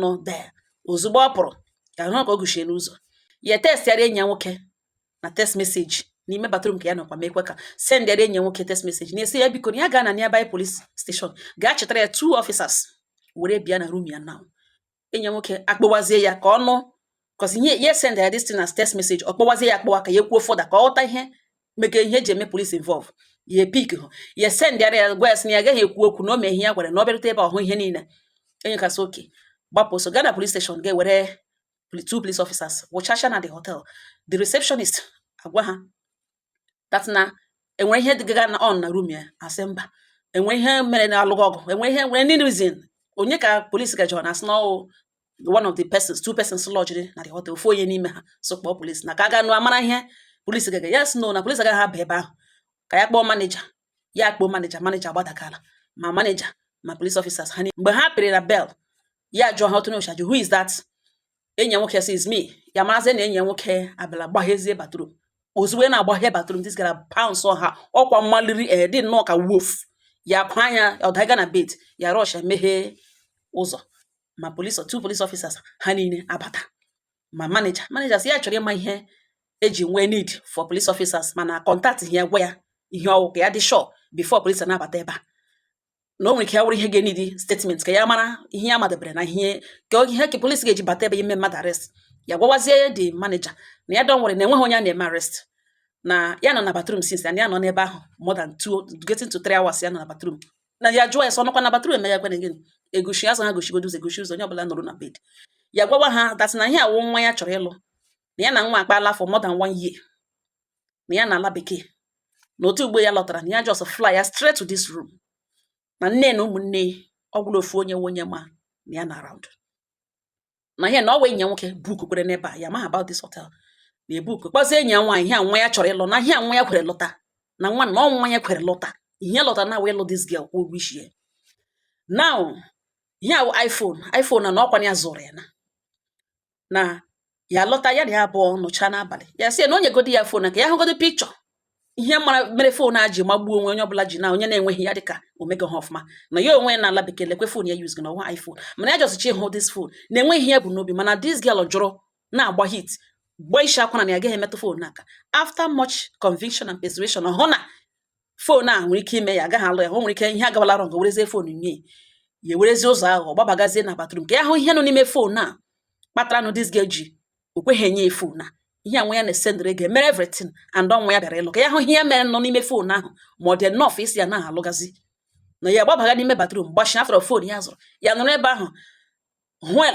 Nọ there, ozugbo ọ pụrụ, ya hụ ka o guchie n'ụzọ. Ya textịara enyi ya nwoke na text message n'ime bathroom ka ya nọkwa mekwe ka sendịara enyi ya nwoke text message na-esi ya biko na ya gaa na nearby police station, gaa chetara ya two officers were bịa na room ya now. Enyi ya nwoke akpọwazie ya ka ọnụ cause ihe ya send ya this thing as text message. Ọ kpọwazie ya, akpọwa ka ya kwuo further, ka ọ ghọta ihe mege ihe eji eme police involve. Ya pick hụ ya, sendịara ya, gwa ya sị na ya agaghị ekwu okwu na o mee ihe ya gwara na ọ bịarute ebe ọhụ ihe niile. Enyi kasị oke gbapụ so gaa na police station, ga-ewere two police officers wụchacha na the hotel. The receptionist agwa ha that na enwere ihe dịgaga na on na room ya. Asị mba, enwere ihe mere na alụghị ọgụ, enwere ihe nwere any reason. Onye ka police gajọrọ na asị na ọ one of the persons, two persons lodged na the hotel, ofu onye n'ime ha so kpọọ police na ka a ga nụ amara ihe police gaga. Ya sị no, na police agaghị aba ebe ahụ, ka ya kpọọ manager. Ya kpọọ manager, manager agbadakala ma manager ma police officers ha. Mgbe ha pịrị na bell, ya jụọ ha otu n'ocha, "Who is that?" Enyi ya nwoke sị, "Is me." Ya marazie na enyi ya nwoke abịala gbaghezie bathroom. Ozugbo ị na-agbaghe bathroom, this gara pounce ha ọkwa mmaliri ee dị nnọọ ka wolf. Ya kwa anya ọ daga na bed, ya rush ya meghee ụzọ. Ma police, two police officers ha niile abata, ma manager. Manager sị ya chọrọ ịma ihe eji nwee need for police officers, mana contact ya gwa ya ihe ọwụ ka ya dị sure before police anabata ebe a, na o nwere ike ya wụrụ ihe ga-enidi statement, ka ya mara ihe ya madebere na ihe ka ihe ka police ga-eji bata ebe ime mmadụ arrest. Ya gwawazie the manager na ya don worry, na enweghị onye a na-eme arrest, na ya nọ na bathroom since, na ya nọ n'ebe ahụ more than 2 getting to 3 hours. Ya nọ na bathroom na ya jụọ ya sọ nọkwa na bathroom eme ya kwene gịnị egoshi azụ ha goshigodo ụzọ, egoshi ụzọ, onye ọbụla nọrọ na bed. Ya gwawa ha that na ihe awụ nwa ya chọrọ ịlụ, na ya na nwa akpaala for more than one year, na ya na ala bekee, na otu ugbo ya lọtara, na ya just fly ya straight to this room, na nne na ụmụnne ọ gwụla ofu onye nwe onye ma na ya na around, na ihe na ọ wee enyi ya nwoke book kwere n'ebe a. Ya ma about this hotel na ebook kpọzie enyi ya nwaanyị ihe a nwa ya chọrọ ịlụ, na ihe a nwa ya kwere lụta, na nwa na ọ nwa ya kwere lụta, ihe lọta na wee lụ this girl, kwụ ụgwọ isi ya. Now ihe a wụ iPhone, iPhone na ọkwa ya zụrụ ya na ya lọta, ya na ya abụọ nọcha n'abalị. Ya sị ya na o nyegodi ya phone ka ya hụgodi picture ihe mara mere phone a ji magbuo onwe onye ọbụla ji na onye na-enweghị ya dịka omego ha ọfụma, na ya onwe ya na ala bekee lekwe phone ya use na ọnwa iPhone, mana ya just ịhụ this phone na-enweghị ihe bụ n'obi. Mana this girl jụrụ, na-agba hit, gbaa isi akwa na ya agaghị emetụ phone n'aka. After much conviction and persuasion, ọ hụ na phone a nwere ike ime ya agaghị alụ ya, o nwere ike ihe agawala wrong, werezie phone nye ya, ewerezie ụzọ aghụghọ gbabagazie na bathroom ka ya hụ ihe nọ n'ime phone a kpatara nụ this girl ji o kweghị enye ya phone a. Ihe a nwa ya na-esendịrị ego emere everything and ọnwa ya bịara ịlụ, ka ya hụ ihe ya mere nọ n'ime phone ahụ, ma ọ dị enough isi ya na alụgazi na ya gbabaga n'ime bathroom gbachi after phone ya zụrụ ya nọrọ ebe ahụ hụ ya.